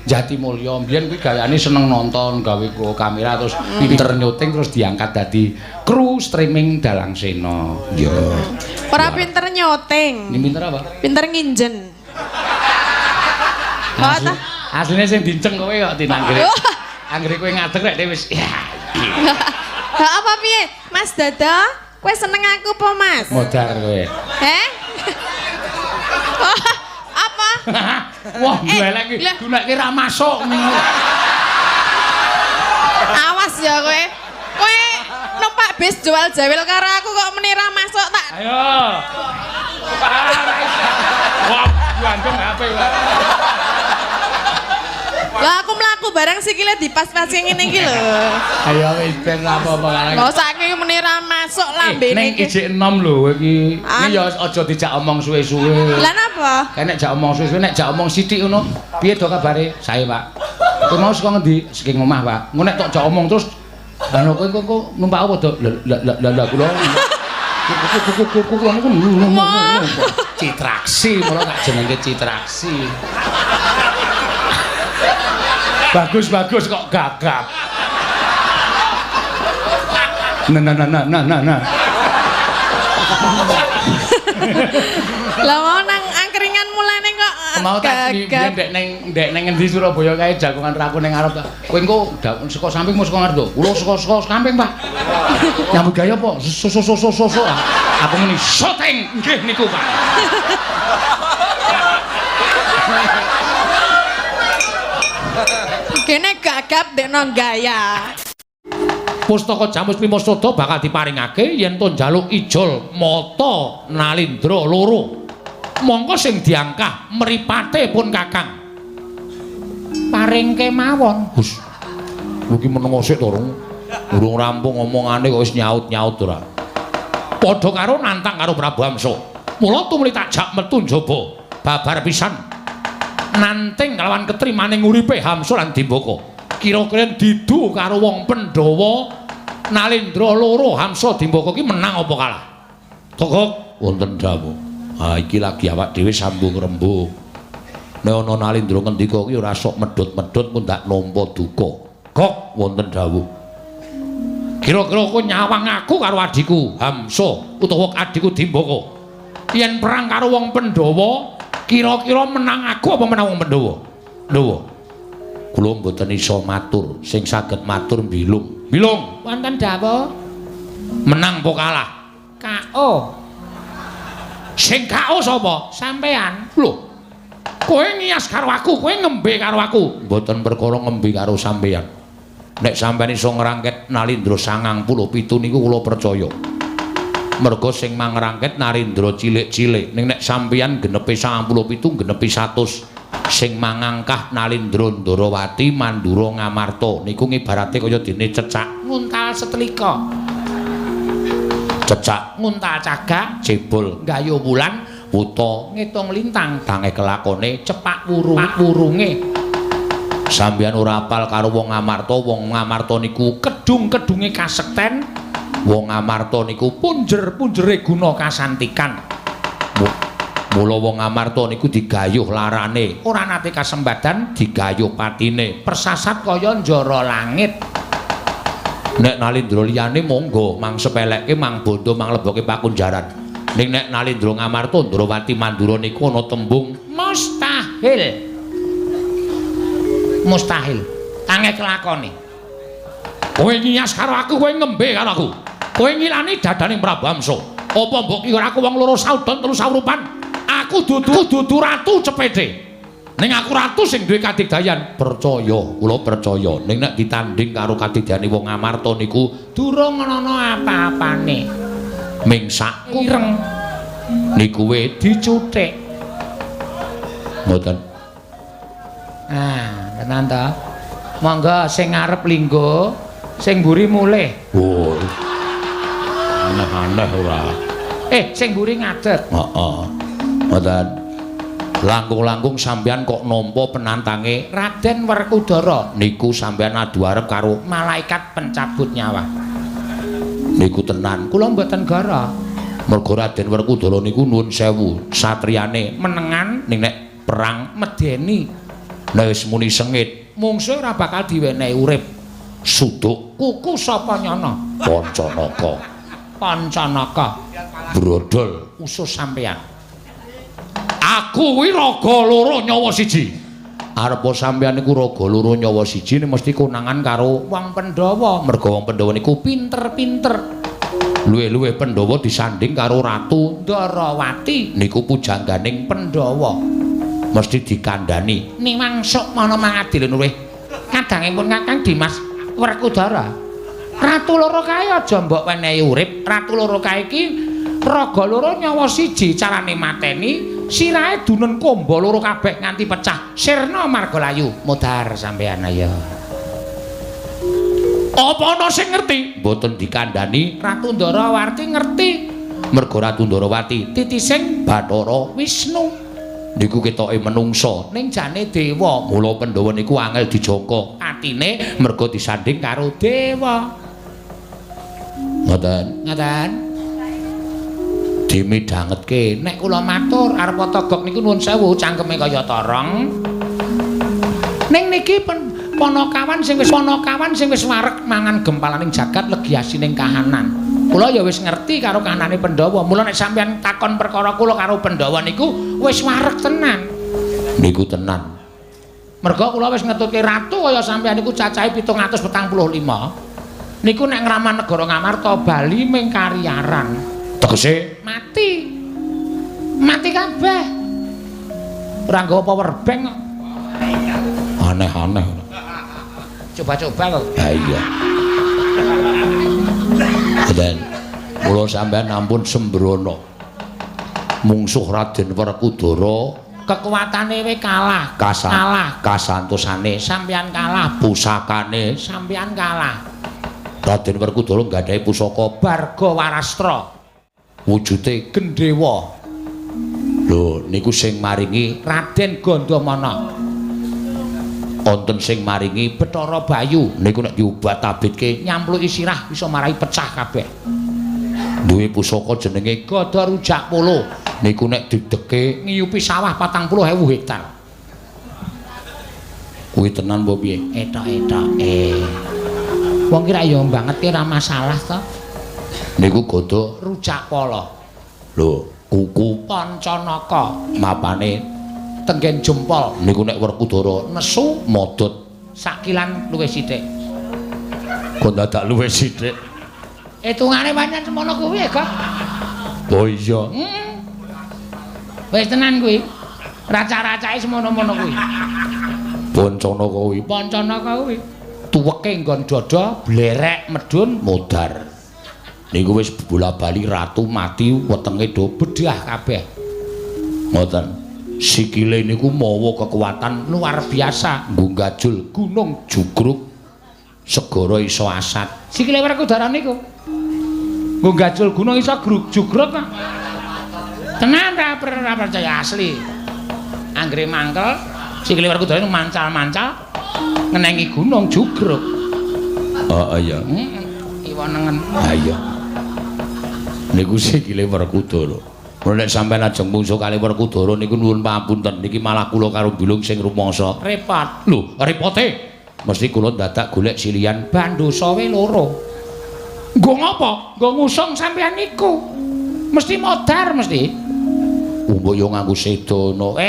Jatimulya mbiyen kuwi gaweane seneng nonton, gawe kamera terus pinter nyuting terus diangkat dadi kru streaming Dalang Sena. Ya. Ora pinter nyuting. Ini pinter apa? Pinter nginjen. Asline sing dinceng kowe kok tinanggere. Anggere kowe ngadeg rek wis ya. Ha apa piye? Mas Dodo, kowe seneng aku apa, Mas? Modar kowe. Heh? Apa? Wah, golek iki, golek ra masuk. Awas ya kowe. Kowe numpak bis jual jawil karo aku kok meni ra masuk tak. Ayo. Wah, gandeng HP kok. Lah aku mlaku bareng sikile dipas-pas ngene iki lho. Ayo wis ben apa-apa karang. Lho saiki meni ra masuk lambene iki. Ning ijik enom lho iki. Iki ya aja dijak omong suwe-suwe. Lah napa? Kae nek jak omong suwe-suwe nek jak omong sithik ngono, piye do kabare? Sae, Pak. Kowe mau saka ngendi? Saking omah, Pak. Engko nek tok jak omong terus lah kowe kok numpak apa do? Lah lah kula. Kula niku Citraksi, mula tak jenenge Citraksi. Bagus-bagus kok gagap. Nah nah nah nah nah nah. Lah mau nang angkringan mulane kok mau tak biyen ndek neng ngendi Surabaya kae jagongan raku ning ngarep ta. Kowe engko saka samping mau saka ngarep to? Kula saka samping, Pak. Nyambut gawe apa? So so so so so. Aku muni syuting nggih niku, Pak. Kene gagap dekno gaya. Pustaka Jamus Prima Sada bakal diparingake yen to njaluk ijol mata Nalindra loro. Mongko sing diangkah mripate pun Kakang. Paringke mawon. Hus. Iki meneng sik to, Rung. Urung rampung omongane kok wis nyaut-nyaut ora. Padha karo nantang karo Prabu Hamsa. Mula tumuli tak jak metu njaba babar pisan. Nanting kalawan ketrimane nguripe Hamsa lan Dimbaka. Kira-kira didu karo wong Pandhawa Nalindra loro Hamsa Dimbaka ki menang apa kalah? Togok wonten dawuh. Ha iki lagi awak dhewe sambung rembug. Nek ana Nalindra ngendika ki ora sok medhot-medhot mun ndak nampa duka. Gok wonten dawuh. Kira-kira kowe nyawang aku karo adhiku Hamsa utawa adhiku Dimbaka. Yen perang karo wong Pandhawa kira-kira menang aku apa menang wong Pandhawa? Pandhawa. Kula mboten iso matur, sing saged matur Bilung. Bilung, wonten dawuh. Menang apa kalah? KO. Sing KO sapa? Sampean. Lho. Kowe ngiyas karo aku, kowe ngembe karo aku. Mboten perkara ngembe karo sampean. Nek sampean iso ngrangket Nalindra 97 niku kula percaya. Merga sing mangrangket Narindra cilik-cilik, ning nek sampeyan genepi 97 genepi 100. Sing mangangkah Nalindra Ndorowati Mandura Ngamarta niku ngibarate kaya dene cecak nguntal setlika. Cecak nguntal cagak, cebol gayo wulan, wuta ngitung lintang, tange kelakone cepak wuru wurunge. Sampeyan ora apal karo wong Ngamarta, wong Ngamarta niku kedung-kedunge kasekten. Wong Ngamarta niku punjer-punjere guna kasantikan. Mula wong Ngamarta niku digayuh larane, ora nate kasembadan digayuh patine, persasat kaya njara langit. Nek Nalindra liyane monggo mang sepelekke, mang bondo, mang leboke pakunjaran. Ning nek Nalindra Ngamarta Ndrawati Mandura niku ana tembung mustahil. Mustahil. Tange kelakone. Kowe ngiyas karo aku, kowe ngembe karo aku. Kowe ngilani dadaning Prabu Hamsa. Apa mbok kira aku wong loro saudon telu saurupan? Aku dudu ratu cepete. Ning aku ratu sing duwe kadigdayan. Percaya, kula percaya. Ning nek ditanding karo kadigdayane wong Ngamarta niku durung ana apa-apane. Ming sak ireng niku we dicuthik. Mboten. Ah, tenan to. Monggo sing ngarep linggo, sing mburi mulih. Oh. Aneh-aneh ora. Sing mburi ngadeg. Heeh. Mboten. Langkung-langkung sampeyan kok nampa penantange Raden Werkudara niku sampeyan adu arep karo malaikat pencabut nyawa. Niku tenan, kula mboten gara. Mergo Raden Werkudara niku nuwun sewu, satriyane menengan ning nek perang medeni. Nek wis muni sengit, mungsuh ora bakal diwenehi urip. Suduk kuku sapa nyana? Pancanaka. Pancanaka. Brodol usus sampeyan. Aku kuwi raga loro nyawa siji. Arepa sampeyan niku raga loro nyawa siji mesti konangan karo wong Pandhawa. Mergo wong Pandhawa niku pinter-pinter. Luwih-luwih Pandhawa disanding karo Ratu Ndarawati niku pujangganing Pandhawa. Mesti dikandhani. Niwang sukmana mangadil luwih. Kadangipun Kakang Dimas Werkudara. Ratu loro kae aja mbok wenehi urip. Ratu loro kae iki raga loro nyawa siji, carane mateni sirahe dunen komba loro kabeh nganti pecah. Sirna margalayu. Modar sampeyan ayo. Apa ana sing ngerti? Mboten dikandhani. Ratu Ndarawati ngerti. Mergo Ratu Ndarawati titising Bathara Wisnu. Niku ketoke menungsa ning jane dewa. Mula Pandhawa niku angel dijangka atine mergo disanding karo dewa. Ngoten. Ngoten. Dimidhangetke. Nek kula matur arep togok niku nuwun sewu cangkeme kaya torong. Ning niki panakawan sing wis panakawan sing wis wareg mangan gempalaning jagat legi asining kahanan. Kula ya wis ngerti karo kahanane Pandhawa. Mula nek sampeyan takon perkara kula karo Pandhawa niku wis wareg tenan. Niku tenan. Mergo kula wis ngetutke ratu kaya sampeyan niku cacahe 745. Niku nek ngraman negara Ngamarta bali ming kariyaran. Tegese mati. Mati kabeh. Ora nggawa power bank kok. Aneh-aneh. Coba-coba kok. Ha iya. Dan mula sampeyan ampun sembrono. Mungsuh Raden Werkudara kekuatane we kalah, kalah kasantosane sampeyan kalah, pusakane sampeyan kalah. Raden Werkudara nggadahi pusaka Barga Warastra. Wujude gendhewa. Lho niku sing maringi Raden Gandamana. Wonten sing maringi Bathara Bayu niku nek diobat-abitke nyampluki sirah bisa marai pecah kabeh. Duwe pusaka jenenge Gada Rujak Polo niku nek dideke ngiyupi sawah 40.000 hektar. Kuwi tenan apa piye? Etok-etoke. Wong ki ra ya banget ki ra masalah to. Niku Gada Rujak Polo. Lho, kuku Pancanaka mapane tenggen jempol niku nek Werkudara nesu modot sakilan luwih sithik. Kok dadak luwih sithik? Hitungane pancen semono kuwi ya, Kak. Oh iya. Wis tenan kuwi. Raca-racake semono-mono kuwi. Pancana kuwi, pancana kuwi. Tuweke nggon dada blerek medhun modar. Niku wis bola-bali ratu mati wetenge do bedah kabeh. Ngoten. Sikile niku mawa kekuatan luar biasa, nggo gajul gunung jugruk segara iso asat. Sikile Werkudara niku nggo gajul gunung iso jugruk kok. Tenan ra percaya asli. Anggere mangkel sikile Werkudara niku mancal-mancal ngenengi gunung jugruk. Oh iya. Heeh. Iwa nengen. Ha iya. Niku sikile Werkudara. Nek sampeyan ajeng mungsuh kali Werkudara niku nuwun pamunten niki malah kula karo Bilung sing rumangsa repot. Lho, repote mesti kula dadak golek silian bandosawe loro. Nggo ngapa? Nggo ngusung sampeyan niku. Mesti modar mesti. Mbok yo nganggo sedana.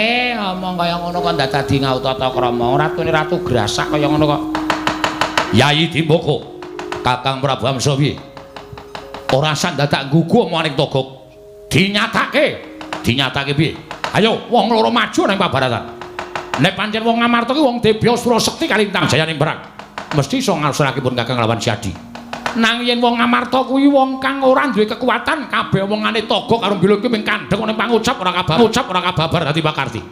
Ngomong kaya ngono kok ndak dadi ngautata krama. Ratune ratu grasak kaya ngono kok. Yayi Dimboko, Kakang Prabu Hamsa piye? Ora sak dadak nggugu omongane Togok. Dinyatake, dinyatake piye? Ayo wong loro maju nang pabaratan. Nek pancen wong Ngamarta ki wong Debya Sura Sekti kalintang jayaning perang, mesti iso ngalusurake pun Kakang lawan Siadi. Nang yen wong Ngamarta kuwi wong kang ora duwe kekuatan, kabeh omongane Togok karo Bilung ki mung kandheng ning pangucap ora kabar, ucap ora kababar dadi pakarti.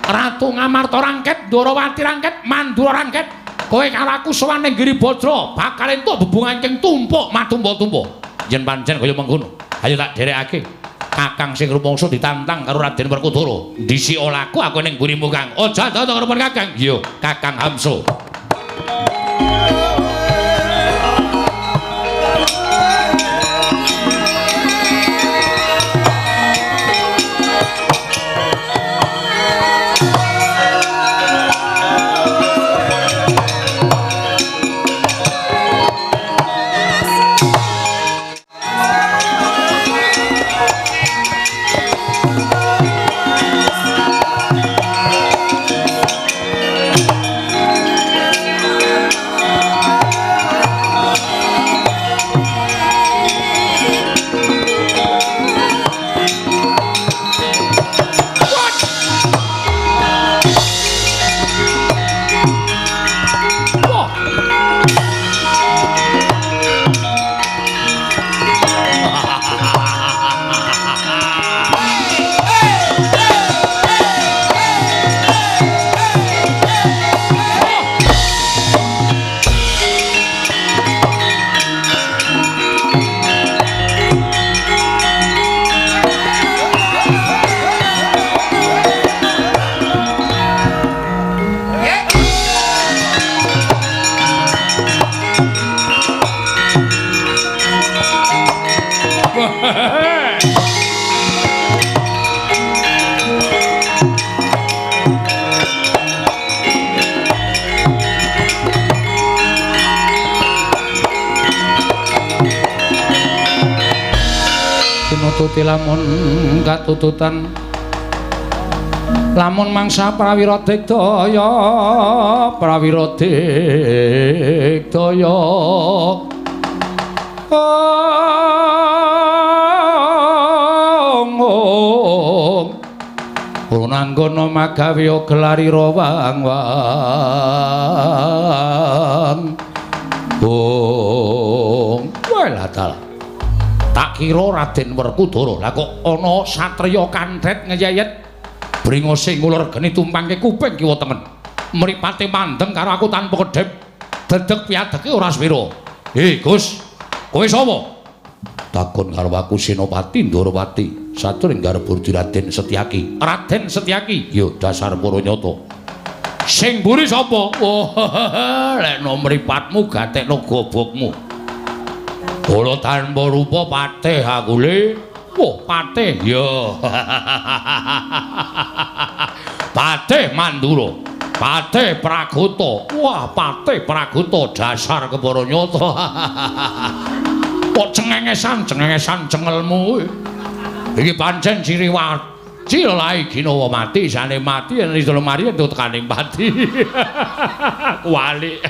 Ratu Ngamarta rangket, Ndorowati rangket, Mandura rangket. Kowe karo aku sowan ning Giribadra bakal entuk bebungan ing tumpuk matumpa-tumpa. Yen pancen kaya mengkono, ayo tak dherekake. Kakang sing rumangsa ditantang karo Raden Werkudara. Dhisik laku aku ning mburimu, Kang. Aja ado karo Kakang. Iya, Kakang Hamso. Tinututi lamun katututan lamun mangsa prawira digdaya prawira digdaya ong Purnanggana magawe gelarira wang wang ong walah dalah. Tak kira Raden Werkudara. Lah kok ana satriya kandhet ngeyeyet bringose ngulur geni tumpangke kuping kiwa tengen. Mripate mandeng karo aku tanpa kedhep. Dedeg piadeke ora sepira. "He, Gus, kowe sapa?" Takon karo aku Senopati Ndorowati, saturing garba Raden Setyaki. "Raden Setyaki, ya dasar para nyata. Sing mburi sapa?" "Oh, lekno mripatmu gatekno gobokmu." Kula tanpa rupa patih aku le. Wah, patih ya. Patih Mandura. Patih Pragota. Wah, patih Pragota dasar kepara nyata. Kok cengengesan, cengengesan cengelmu. Iki pancen ciri waci lae ginawa mati, sane mati yen iso lemari entuk tekaning pati. Kuwalik.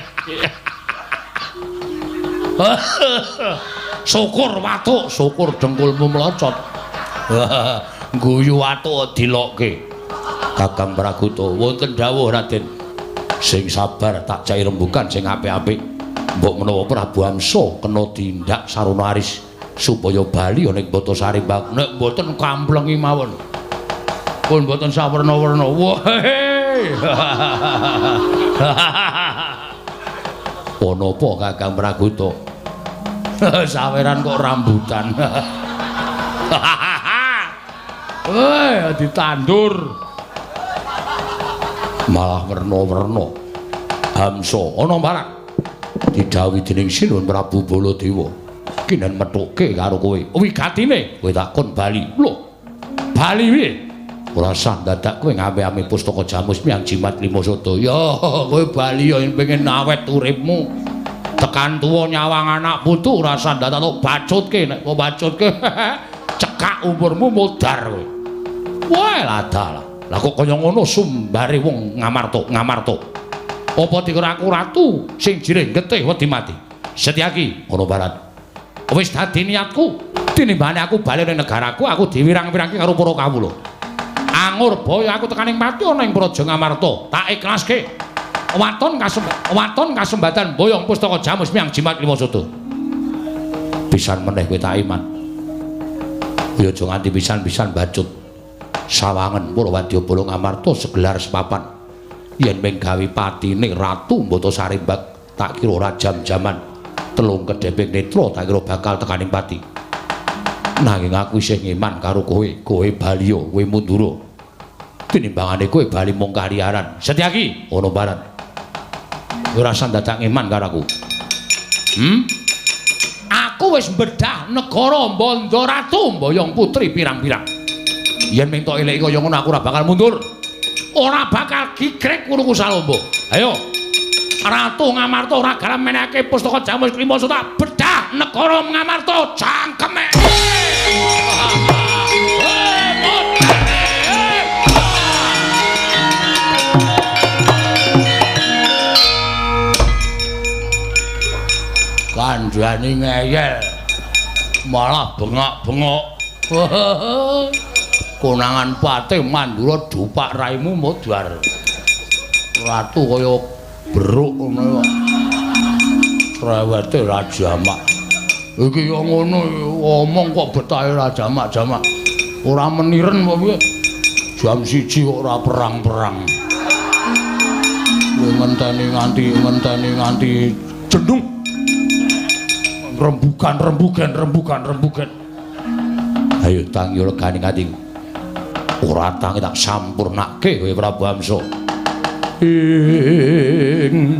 Syukur watuk, syukur dengkulmu mlocot. Guyu watuk dilokke. Kakang Pragota, wonten dawuh Raden. Sing sabar tak cai rembugan sing apik-apik. Mbok menawa Prabu Hamsa kena tindak sarana aris supaya bali ana ing Batasari. Nek mboten kamplengi mawon. Pun mboten sawerna-werna. Wah. Ana apa Kakang Pragota? Saweran kok rambutan. Weh, ditandur. Malah werna-werna. Hamsa ana marak didhawuhi dening Sinuwun Prabu Baladewa. Kinen methuke karo kowe. Wigatine kowe takon bali. Lho, bali piye? Ora sah dadak kowe ngame-ame pustaka Jamus miyang jimat lima sada. Ya, kowe bali ya pengen awet uripmu. Tekan tuwa nyawang anak putu ora sah dadak tok bacutke. Nek kok bacutke cekak umurmu modar kowe. Wah, ladalah. Lah kok kaya ngono sumbare wong Ngamarta, Ngamarta. Apa dikira aku ratu sing jirih getih wedi mati? Setyaki ngono barat. Wis dadi niatku, tinimbane aku bali ning negaraku, aku diwirang-wirangke karo para kawula. Angur boyo aku tekaning pati ana ing Praja Ngamarta, tak ikhlaske. Waton waton kasembatan boyong pustaka Jamus miyang jimat lima sada. Pisan meneh kowe tak iman. Ya aja nganti pisan-pisan bacut. Sawangen para wadyabala Ngamarta segelar sepapan. Yen mung gawe patine Ratu Batasari Mbak, tak kira ora jam-jaman. Telung kedheping netra tak kira bakal tekaning pati. Nanging aku isih ngeman karo kowe, kowe bali kowe mundur. Tinimbangane kowe bali mung kaliaran. Setyaki ana baran. Ora usah dadak ngeman karo aku. Aku wis bedah negara Mbanda Ratu mboyong putri pirang-pirang. Yen ming tok eleki kaya ngono aku ora bakal mundur. Ora bakal gigrek wuruku Salombo. Ayo. Ratu Ngamarta ora garam menehake pustaka Jamus Klima tak bedah negara Ngamarta cangkeme. Kandhane ngeyel malah bengak-bengok. Konangan patih Mandura dupak raimu modar. Ratu kaya beruk ngono kok. Crewete ra jamak. Iki yo ngono omong kok betahe ra jamak-jamak. Ora meniren apa piye? Jam 1 kok ora perang-perang. Kowe ngenteni nganti jendung. Rembugan. Ayo tangi legane ati. Ora tangi tak sampurnake kowe Prabu Amsa. Ing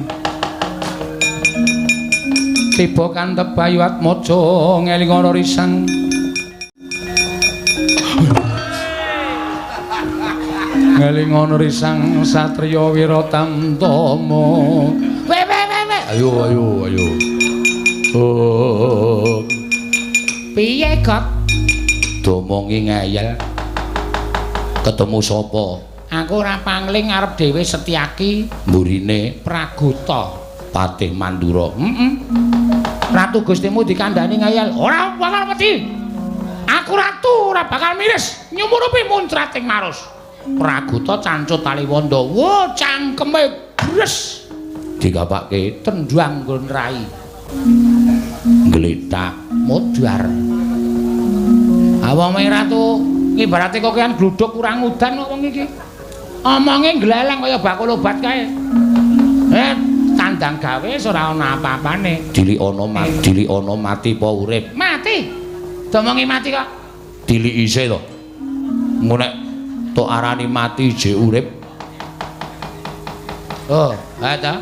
tiba kantep Bayu Atmaja ngeling ana risang. Ngeling ana risang satriya Wiratamtama. We. Ayo. Oh. Piye, Gok? Domongi ngeyel. Ketemu sapa? Aku ora pangling arep dhewe Setyaki mburine Pragota Patih Mandura. Heeh. Ratu Gustimu dikandhani ngeyel. Ora bakal wedi. Aku ratu ora bakal miris nyumurupi muncrat ing marus. Pragota cancut taliwonda. Wo cangkeme bres. Dikapake tendang nggon rai. Glethak modar. Awong ratu ibarate kokean gluduk kurang udan kok wong iki. Omonge gleleng kaya bakul obat kae. Tandang gawe ora ana apa-apane. Dilik ana mati apa urip? Mati. Domongi mati kok. Dilik isih to. Engko nek tok arani mati jek urip. Oh, ha ta?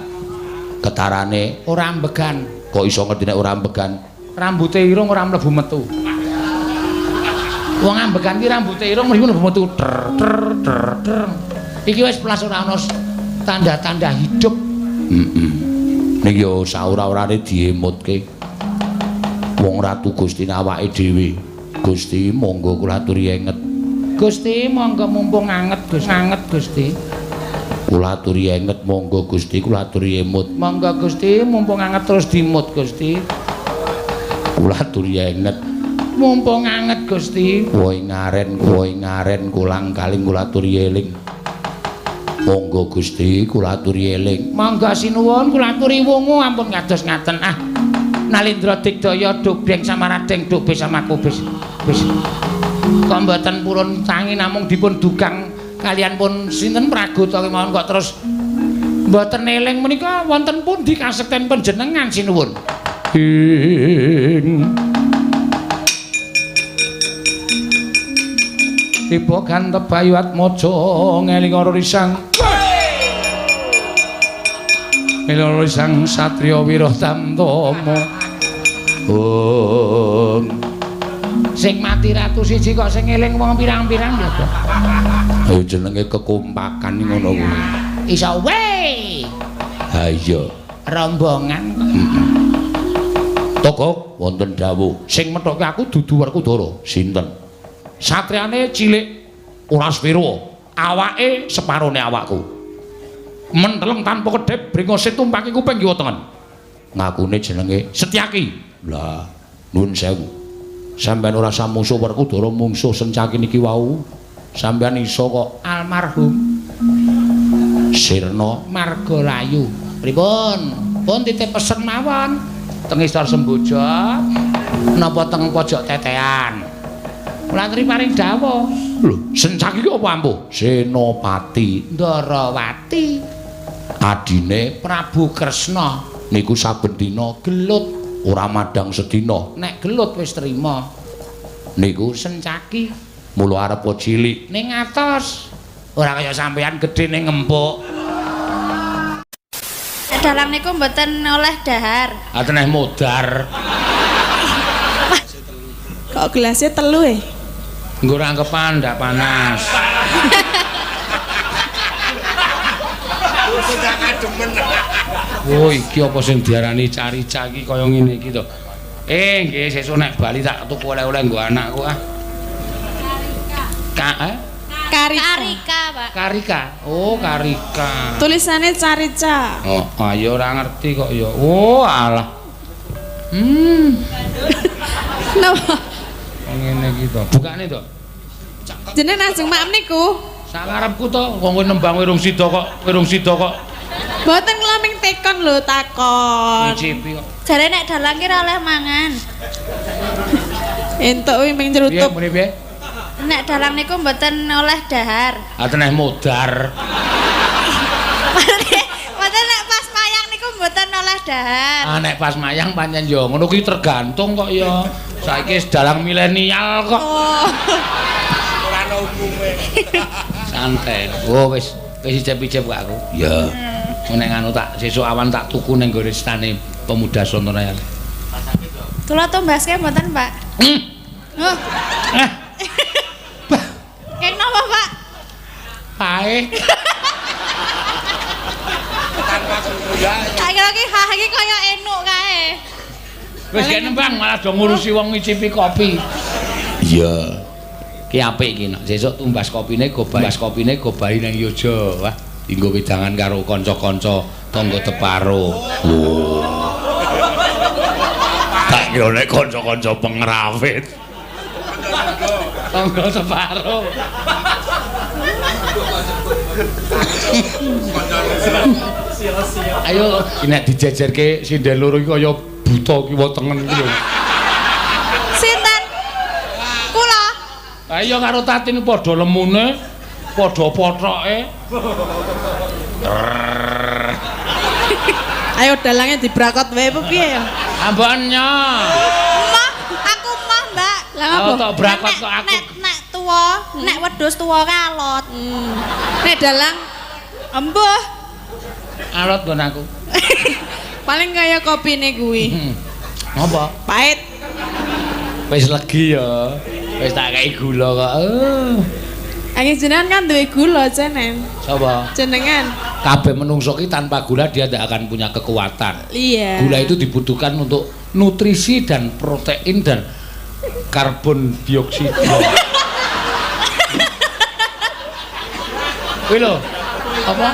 Ketarane ora ambegan. Kok iso ngerti nek ora ambegan? Rambute irung ora mlebu metu. Wong ambegan ki rambute irung mlebu metu. Ter ter ter ter. Iki wis plas ora ana tanda-tanda hidup. Heeh. Niki yo saura-urane diemutke. Wong Ratu Gusti awake dhewe. Gusti monggo kula aturi enget. Gusti monggo mumpung anget Gusti. Anget Gusti. Kula aturi enget monggo Gusti kula aturi emut. Monggo Gusti mumpung anget terus dimut Gusti. Kula aturi enget mumpung anget Gusti. Woe ngaren kulang kaling kula aturi eling. Monggo Gusti kula aturi eling. Monggo sinuwun kula aturi wungu ampun kados ngaten. Ah Nalindra digdaya dobeng samaradeng dobe samakubis. Wis. Kok mboten purun tangi namung dipun dugang kalian pun sinten Pragota kemawon kok terus mboten eling menika wonten pundi kasekten panjenengan sinuwun. Ing tiba gantep Bayu Atmaja ngeling ana risang. Ngeling risang satriya Wiratamtama. Oh. Sing mati ratu siji kok sing eling wong pirang-pirang ya. Ayo jenenge kekompakan ngono kuwi. Iso we. Ha iya, rombongan. Toko wonten dawuh, sing methoke aku dudu Werkudara. Sinten? Satriyane cilik ora sepiro, awake separone awakku. Menteleng tanpa kedhep, bringose tumpaki kuping kiwa tengen. Ngakune jenenge Setyaki. Lah, nuwun sewu. Sampeyan ora samusuh Werkudara mungsuh Sencaki niki wau. Sampeyan iso kok almarhum Sirna Margalayu. Pripun? Pun titip pesen mawon. Teng Istor Semboja napa teng pojok tetean. Kula aturi paring dawuh. Lho, Sencaki ki apa ampuh? Senopati Ndarawati. Adine Prabu Kresna niku saben dina gelut ora madang sedina. Nek gelut wis trima. Niku sencaki. Mula arep cilik ning atos. Ora kaya sampean gedhe ning ngempuk. Dalang niku mboten oleh dahar. Ateneh modar. Kok gelasnya telu e? Nggo rangkepan ndak panas. Oh, iki apa sing diarani carica iki kaya ngene iki to. Nggih sesuk nek bali tak tuku oleh-oleh nggo anakku ah. Karika. Karika, Pak. Karika. Oh, Karika. Tulisannya carica. Oh, ayo ora ngerti kok ya. Oh, alah. Napa? Ngene iki to. Bukane to. Jenengan ajeng maem niku. Sakarepku to, wong kowe nembang wirung sida kok, wirung sida kok. Mboten kula ming tekon lho, takon. Ngicipi kok. Jare nek dalang ki ora oleh mangan. Entuk kuwi ming cerutup. Piye muni piye? Nek dalang niku mboten oleh dahar. Ateneh modar. Mboten nek pas mayang niku mboten oleh dahar. Ah nek pas mayang pancen yo ngono kuwi tergantung kok ya. Saiki wis dalang milenial kok. Oh. Ora ana umume. Santai. Oh wis wis icip-icip kok aku. Ya. Nek nganu tak sesuk awan tak tuku ning nggone stane Pemuda Sontonaya. Kula tumbaske mboten, Pak? Oh. Eh. Keng napa, Pak? Pae. Tak kira ki hah iki kaya enuk kae. Wis gek nembang malah do ngurusi wong ngicipi kopi. Iya. Ki apik iki nek sesuk tumbas kopine go bali, kopine go bali nang Yojo. Wah, dinggo wedangan karo kanca-kanca tangga teparo. Oh. Tak kira nek kanca-kanca pengrawit. Tangga teparo. Ayo nek dijejerke sinden loro iki kaya buta kiwa tengen iki lho. Sinten? Kula. Ayo karo Tatin padha lemune, padha potoke. Ayo dalangnya dibrakot wae apa piye ya? Ambonnya. Mah, aku mah, Mbak. Lah apa? Tok brakot kok aku. Nek tuwa, nek wedhus tuwa kalot. Nek dalang embuh. Alot nggon aku. Paling kaya kopine kuwi. Apa? Pahit. Wis legi ya. Wis tak kei gula kok. Angin jenengan kan duwe gula jenen. Sapa? Jenengan. Kabeh menungso ki tanpa gula dia tidak akan punya kekuatan. Iya. Gula itu dibutuhkan untuk nutrisi dan protein dan karbon dioksida. Kuwi lho. Apa?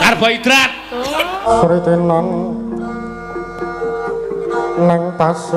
Karbohidrat. Sritenan nang pasir.